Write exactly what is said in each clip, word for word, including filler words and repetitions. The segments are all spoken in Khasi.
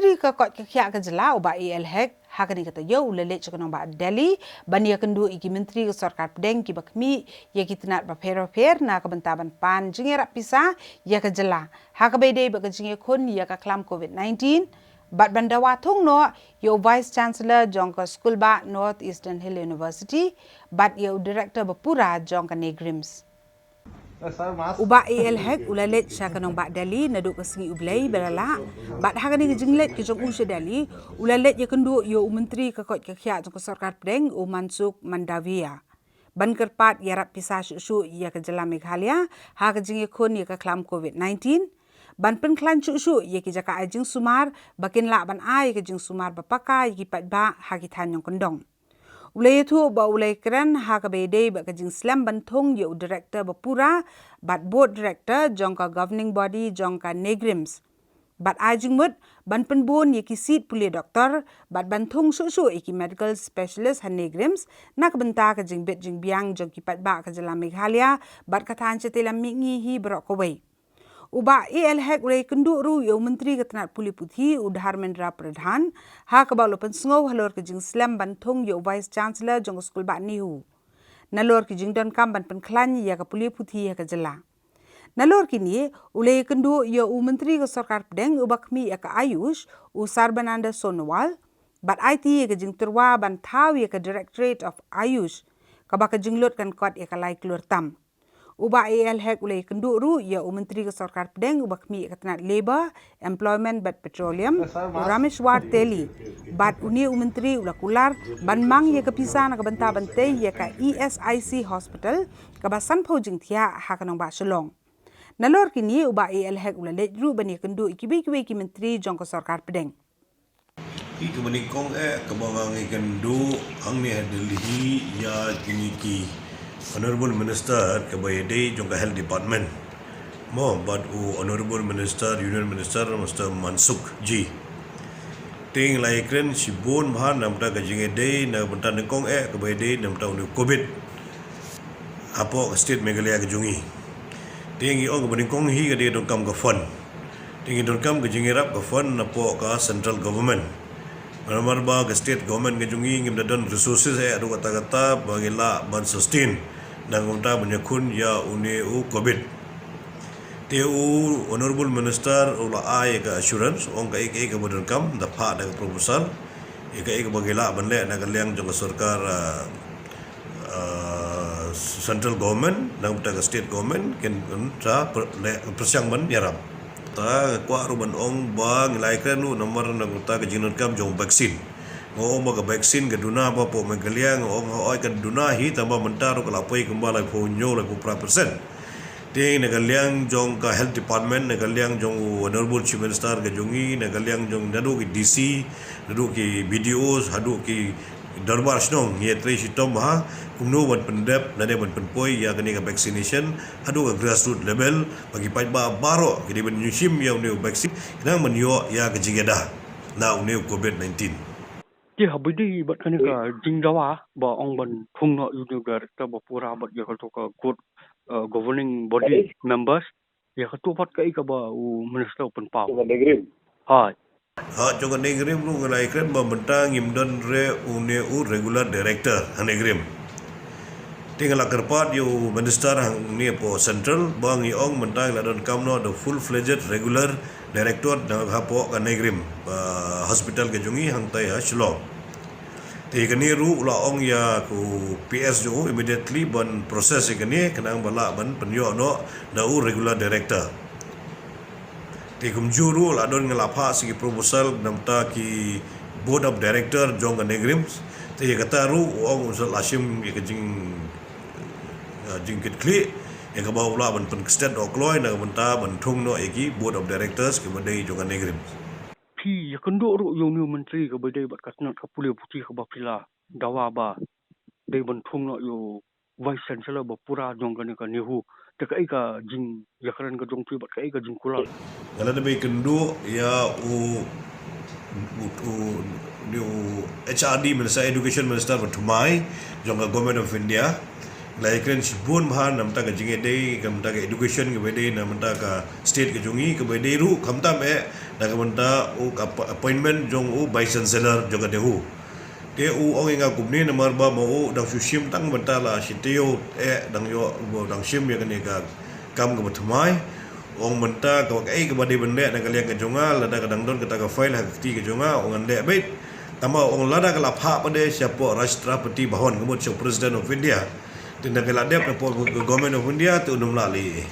Ka koit ka khiah ka jylla u Bah A L Hek ha kane ka taïew u la leit sha ka nongbah Delhi ban ïakynduh ïa ki myntri ka sorkar pdeng kiba khmih ïa ki tnat bapher bapher na ka bynta ban pan jingïarap pisa ïa ka jylla ha kaba ïadei bad ka jingïakhun ïa ka khlam covid nineteen bad ban dawa thung noh ïa u Vice Chancellor jong ka skulbah North Eastern Hill University bad ïa u Director bapura jong ka NEIGRIHMS. U Bah A L Hek u la leit sha ka nongbah Delhi naduh ka sngi U Blei ba la lah bad ha kane ka jingleit ka jong u sha Delhi u la leit ïakynduh ïa u Myntri ka koit ka khiah jong ka sorkar pdeng u Mansukh Mandaviya ban kyrpad ïarap pisa shuh shuh ïa ka jylla Meghalaya ha ka jingïakhun ïa ka khlam covid nineteen, ban pynkhlaiñ shuh shuh ïa ki jaka ai jingsumar ba kin lah ban ai ïa ka jingsumar ba paka ïa ki paidbah ha ki thaiñ nongkyndong. U la ïathuh ba u la ïakren ha kaba ïadei bad ka jingslem ban thung ïa u Director bapura bad Board Director jong ka Governing Body jong ka NEIGRIHMS bad ai jingmut ban pynbun ïa ki seat pule doktor bad ban thung shuh shuh ïa ki medical specialist ha NEIGRIHMS na ka bynta ka jingbit jingbiang jong ki paidbah ka jylla Meghalaya bad ka thaiñ shatei lam mihngi hi baroh kawei. U Bah A L Hek u la ïakynduh ruh ïa u Myntri ka tnat pule puthi u Dharmendra Pradhan ha kaba u la pynsngew halor ka jingslem ban thung ïa u Vice Chancellor jong ka skulbah NEHU nalor ki jingdonkam ban pynkhlaiñ ïa ka pule puthi ha ka jylla. Nalor kine u la ïakynduh ïa u Myntri ka sorkar pdeng uba khmih ïa ka AYUSH u Sarbananda Sonowal bad aiti ïa ka jingtyrwa ban thaw ïa ka Directorate of AYUSH kaba ka jinglut kan kot ïa ka lai klur tam. U Bah A L Hek u la ïakynduh ruh ïa u Myntri ka sorkar pdeng uba khmih ïa ka tnat Labour, Employment bad Petroleum u Rameshwar Teli bad une u Myntri u la kular ban mang ïa ka pisa na ka bynta ban tei ïa ka E S I C Hospital kaba sanphew jingthiah ha ka nongbah Shillong. Nalor kine u Bah A L Hek u la leit ruh ban ïakynduh ïa kiwei kiwei ki myntri jong ka sorkar pdeng. Ki kaba nyngkong eh kaba nga ngi kynduh hangne ha Delhi ïa kine ki Honorable Minister kaba ïadei jong ka Health Department mo bad u Honorable Minister, Union Minister Mister Mansukh ji. Te ngi la ïakren shibun bha na bynta ka jingïadei na bynta nyngkong eh kaba ïadei na bynta une u covid hapoh ka state Meghalaya ka jong ngi. Te ngi ong kaba nyngkong hi ka dei donkam ka fund. Te ngi donkam ka jingïarap ka fund napoh ka central government. Namar ba ka state government ka jong ngi ngim da don resources eh haduh katta katta ba ngi lah ban sustain na ka bynta ban ïakhun ïa une u covid. Te u Honorable Minister u la ai ka assurance, ong kaei kaei kaba donkam da phah da ka proposal, ïa kaei kaba ngi lah ban leh na ka liang jong ka sorkar, ah, ah, central government, na ka bynta ka state government, kin, kin sa pyrshang ban ïarap. Ta kwah ruh ban ong ba ngi la ïakren ruh namar na ka bynta ka jingdonkam jong vaccine. Nga ong ba ka vaccine ka duna ba hapoh Meghalaya, nga ong hooid ka duna hi, tangba mynta ruh ka la poi kumba laiphew hynñiew, laiphew phra percent. Te na ka liang jong ka Health Department, na ka liang jong u Honorable Chief Minister ka jong ngi, na ka liang jong naduh ki D C, naduh ki B D Os, haduh ki dorbar shnong, ngi ïatrei shitom ha kumno ban pyndep, lane ban pynpoi ïa kane ka vaccination haduh ka grassroots level, ba ki paidbah baroh ki dei ban ïuh shim ïa une u vaccine, khnang ban ïoh ïa ka jingïada na une u covid nineteen. Te haba ïadei bad kane ka jingdawa ba ong ban thung noh ïa une u director bapura bad ïa kato ka good, uh, governing body members, ïa kato pat kaei kaba u minister u pynpaw? Jong ka NEIGRIHMS. Hai. Ha, jong ka NEIGRIHMS ruh nga la ïakren ba mynta ngim don re une u regular director ha NEIGRIHMS. Te nga la kyrpad ïa u minister hangne hapoh central ba ngi ong mynta ngi la donkam noh da full fledged regular director na hapoh ka NEIGRIHMS, ah, hospital ka jong ngi hangtai ha Shillong. Te kane ruh u la ong ïa u P S jong u immediately ban process ïa kane khnang ba lah ban pynïoh noh da u regular director. Te kumjuh ruh la don nga la phah sa ki proposal na bynta ki board of director jong ka NEIGRIHMS. Te ïa kata ruh u ong un sa la shim ïa ka jing, ah, jingkitkhlieh ïa kaba u lah ban pynkstad noh kloi na ka bynta ban thung noh ïa ki board of directors kiba dei jong ka NEIGRIHMS. Phi ïakynduh ruh ïa une u myntri kaba dei bad ka tnat ka pule puthi kaba phi la dawa ba dei ban thung noh ïa u Vice Chancellor bapura jong kane ka NEHU. Te kaei ka jingïakren ka jong phi bad kaei ka jingkular? Nga la dep ïakynduh ïa u, u, u, u H R D Minister, Education Minister ba thymmai jong ka Government of India. La ïakren shibun bha na bynta ka jingïadei, ka bynta ka education kaba dei na bynta ka state ka jong ngi, kaba dei ruh khamtam eh na ka bynta u ka appointment jong u Vice Chancellor jong ka NEHU. Te u ong ïa nga kumne namar ba ma u dang shu shim tang bynta la shi taïew eh dang ïoh, dang shim ïa kane ka kam kaba thymmai. Ong mynta ka, kaei kaba dei ban leh na ka liang ka jong nga, lada ka dang don kata ka file ha ka kti ka jong nga, ong ngan leh beit. Tangba ong lada ka la phah pat de shapoh Rashtrapati Bhavan, ka mut sha President of India, te lada ka la dep shapoh Government of India te un ym lah leh.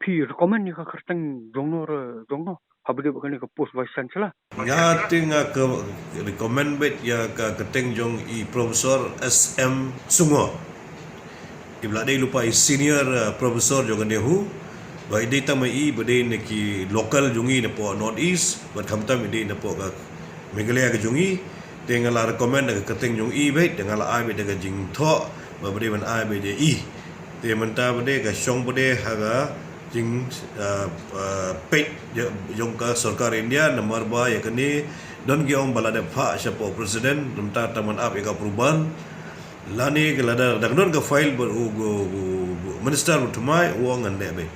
Phi recommend ïa ka kyrteng jong no re jong no haba dei ba kane ka post Vice Chancellor? Nga te nga ka recommend beit ïa ka kyrteng jong i Professor S M Sungho. I ba la dei lypa i senior, uh, professor jong ka NEHU. Ba i dei tang ma i ba dei na ki local jong i napoh North East, bad khamtam i dei napoh ka Meghalaya ka jong i. Te nga la recommend da ka kyrteng jong i beit, te nga la ai beit da ka jingthoh ba ba dei ban ai beit ïa i. Te mynta ba dei ka shong ba dei ha ka jing, uh, uh, peit jong ka sorkar India namar ba ïa kane don ki ong ba la dep phah shapoh President, mynta tang ban ap ïa ka approval. Lane ka lada dang don ka file bad u, u, u, u minister ba thymmai, u ong ngan leh beit.